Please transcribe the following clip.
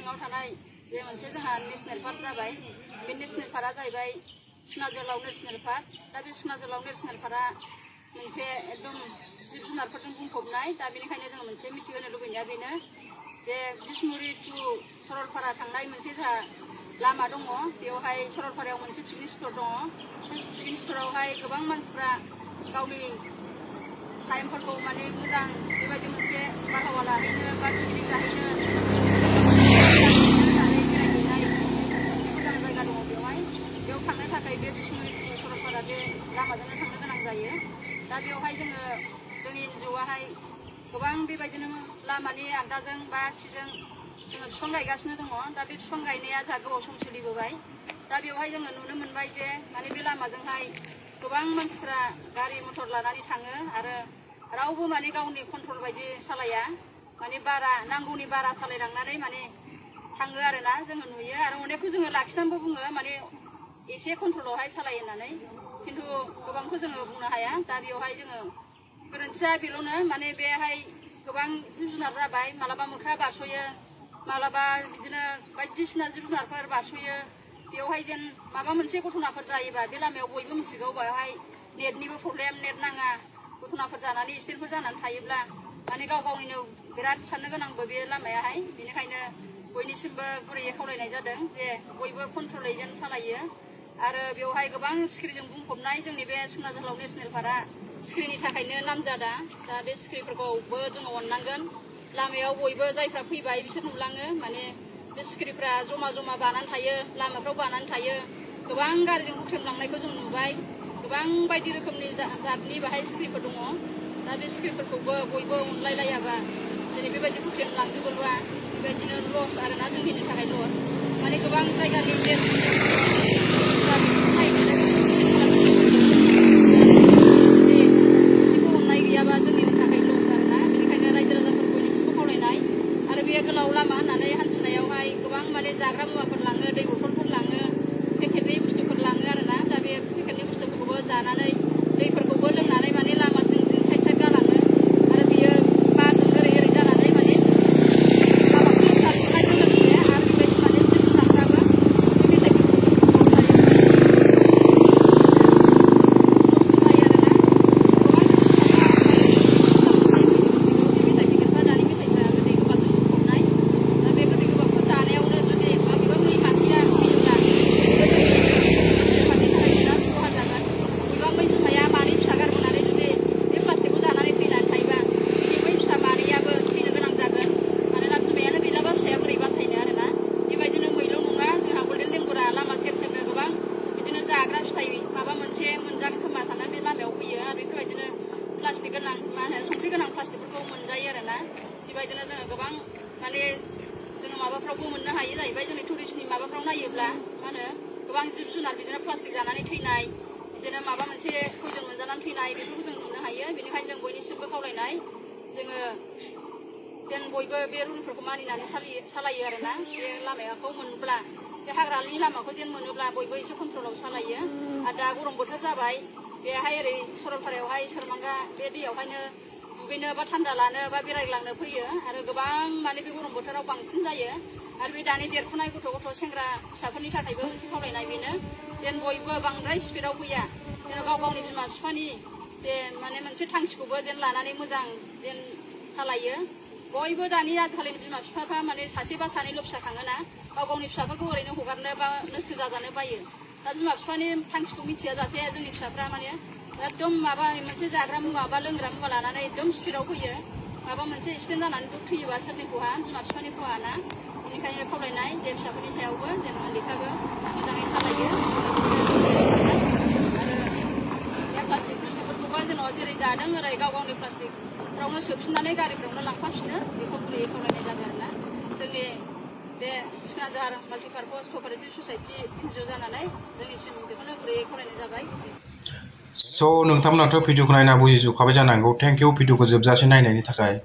सिङाव थानाय जे मोनसे जोंहा नेशनेल पार्क जाबाय बे नेशनेल पार्कआ जाहैबाय सिखना जोहोलाव नेशनेल पार्क दा बे सिखना जोहोलाव नेशनेल पार्कआ मोनसे एकदम जिब जुनारफोरजों बुंफबनाय दा बेनिखायनो जोङो मोनसे मिथिहोनो लुबैनाया बेनो जे बिसमुरि टु सरलपारा थांनाय मोनसे जोंहा लामा दङ बेवहाय सरलपारायाव मोनसे पिकनिक स्पट दङ बे पिकनिक स्पटआवहाय गोबां मानसिफ्रा गावनि टाइमफोरखौ माने मोजां बेबायदि मोनसे बारहावा लाहैनो बा पिकनिक जाहैनो बेरायहैनाय मोजां जायगा दङ बेयाव थांनो थाखाय बे बिसमुरि टु सरलपारा बे लामाजोंनो थांनो गोनां जायो दा बेवहाय जोङो जोंनि एनजिअ'आहाय गोबां बेबायदिनो लामानि आगदाजों बा आगसिजों जोङो बिफां गायगासिनो दङ दा बे बिफां गायनाया जोंहा गोबाव सम सोलिबोबाय दा बेवहाय जोङो नुनो मोनबाय जे माने बे लामाजोंहाय गोबां मानसिफ्रा गारि मटर लानानै थाङो आरो रावबो माने गावनि कन्ट्रल बायदि सालाया माने बारा नांगौनि बारा सालायलांनानै माने थाङो आरोना जोङो नुयो आरो अनेकखौ जोङो लाखिनानैबो बुङो माने एसे कन्ट्रलावहाय सालायो होननानै खिन्थु गोबांखौ जोङो बुंनो हाया दा बेवहाय जोङो गोरोन्थिया बेल'नो माने बेहाय गोबां जिब जुनार जाबाय मालाबा मोख्रा बारस'यो मालाबा बिदिनो बायदिसिना जिब जुनारफोर बारस'यो बेवहाय जेन माबा मोनसे घटनाफोर जायोबा बे लामायाव बयबो मिथिगौ बेवहाय नेटनिबो प्रब्लेम नेट नाङा घटनाफोर जानानै एक्सिडेन्टफोर जानानै थायोब्ला माने गाव गावनिनो बिराद साननो गोनांबो बे लामायाहाय बेनिखायनो बयनिसिमबो गुरैयै खावलायनाय जादों जे बयबो कन्ट्रलै जेन सालायो आरो बेवहाय गोबां सिखिरिजों बुंफबनाय जोंनि बे सिखना जोहोलाव नेशनेल पार्कआ सिखिरिनि थाखायनो नामजादा दा बे सिखिरिफोरखौबो जोङो अननांगोन लामायाव बयबो जायफ्रा फैबाय बिसोर नुलाङो माने बे सिखिरिफ्रा जमा जमा बानानै थायो लामाफ्राव बानानै थायो गोबां गारिजों हुख्रेमलांनायखौ जों नुबाय गोबां बायदि रोखोमनि जातनि बाहाय सिखिरिफोर दङ दा बे सिखिरिफोरखौबो बयबो अनलायलायाबा दिनै बेबायदि हुख्रेमलांजोबोबा बेबायदिनो लस आरोना जोंनि थाखाय लस माने गोबां जायगानि एसेबो अननाय गैयाबा जोंनि थाखाय लस आरोना बेनिखायनो रायजो राजाफोरखौ एसेबो खावलायनाय आरो बे गोलाव लामा होननानै हान्थिनायावहाय गोबां माने जाग्रा मुवाफोर लाङो दै बथलफोर लाङो पेकेटनि बुस्थुफोर लाङो आरोना दा बे पेकेटनि बुस्थुफोरखौबो जानानै दैफोरखौबो लोंनानै माने लामा जिं जिं साइड साइड गालाङो आरो बियो बारजों ओरै ओरै जानानै माने लामाखौ लोमसारनायजों लोगोसे आरो बेबायदि माने जिब जुनारफ्राबो बे मेथाइफोरखौ जायो आरोना गोबां मेथाइ पेकेटफ्रा दानि मेथाइफ्रा गोदै गोबाबजों बुंफबनाय दा बे गोदै गोबाबखौ जानायावनो जुदि माबेबा मुलि मानसिया होयोब्ला बै बिमाया मानै फिसा गारबोनानै जुदि बे प्लास्टिकखौ जानानै थैनानै थायोबा जुदि बै फिसा मानैयाबो थैनो गोनां जागोन मानोना बिमायानो गैलाबा फिसाया बोरै बासायनो आरोना बेबायदिनो मैल' नङा जोंहा गल्डेन लेंगुरा लामा सेर सेरनो गोबां बिदिनो जाग्रा फिथाइ माबा मोनसे मोनजागोन खोमा साननानै बे लामायाव फैयो आरो बेफोरबायदिनो प्लास्टिक गोनां मा होनो संख्रि गोनां प्लास्टिकफोरखौ मोनजायो आरोना बेबायदिनो जोङो गोबां माने जोङो माबाफ्रावबो मोननो हायो जाहैबाय जोंनि टुरिस्टनि माबाफ्राव नायोब्ला मा होनो गोबां जिब जुनार बिदिनो प्लास्टिक जानानै थैनाय बिदिनो माबा मोनसे पयजन मोनजानानै थैनाय बेफोरखौ जों नुनो हायो बेनिखायनो जों बयनिसिमबो खावलायनाय जोङो जेन बयबो बे रुलफोरखौ मानिनानै सालायो आरोना बे लामाखौ मोनोब्ला बे हाग्रानि लामाखौ जेन मोनोब्ला बयबो एसे कन्ट्रलाव सालायो आरो दा गरम बोथोर जाबाय बेहाय ओरै सरलपारायावहाय सोरमांगा बे दैयावहायनो दुगैनो बा थान्दा लानो बा बेरायग्लांनो फैयो आरो गोबां माने बे गरम बोथोराव बांसिन जायो आरो बे दानि देरफुनाय गथ' सेंग्रा फिसाफोरनि थाखायबो मोनसे खावलायनाय बेनो जेन बयबो बांद्राय स्पिडआव फैया जेन गाव गावनि बिमा बिफानि जे माने मोनसे थांखिखौबो जेन लानानै मोजां जेन सालायो बयबो दानि आजिखालिनि बिमा बिफाफ्रा माने सासे बा सानैल' फिसा खाङोना गाव गावनि फिसाफोरखौ ओरैनो हगारनो बा नस्थ' जाजानो बायो दा बिमा बिफानि थांखिखौ मिथिया जासे जोंनि फिसाफ्रा माने एकदम माबा मोनसे जाग्रा मुवा बा लोंग्रा मुवा लानानै एकदम स्पिडआव फैयो माबा मोनसे एक्सिडेन्ट जानानै थैयोबा सोरनि खहा बिमा बिफानि खहा ना बेनिखायनो खावलायनाय जे फिसाफोरनि सायावबो जेन उन्दैफ्राबो मोजाङै सालायो आरो बे प्लास्टिक बुस्थुफोरखौबो जेनेबा जेरै जादों ओरै गाव गावनि प्लास्टिकफ्रावनो सोफिननानै गारिफ्रावनो लांफाफिनो बेखौ गुरैयै खावलायनाय जाबाय आरोना जोंनि बे सिखना जोहोलाव माल्टिपार्पस क'अपारेटिभ ससाइटि एनजिअ जानानै जोंनिसिम बेखौनो गुरैयै खावलायनाय जाबाय। स' नोंथांमोनाथ' भिडिअखौ नायना बुजिजोबखाबाय जानांगौ। थेंक इउ भिडिअखौ जोबजासे नायनायनि थाखाय।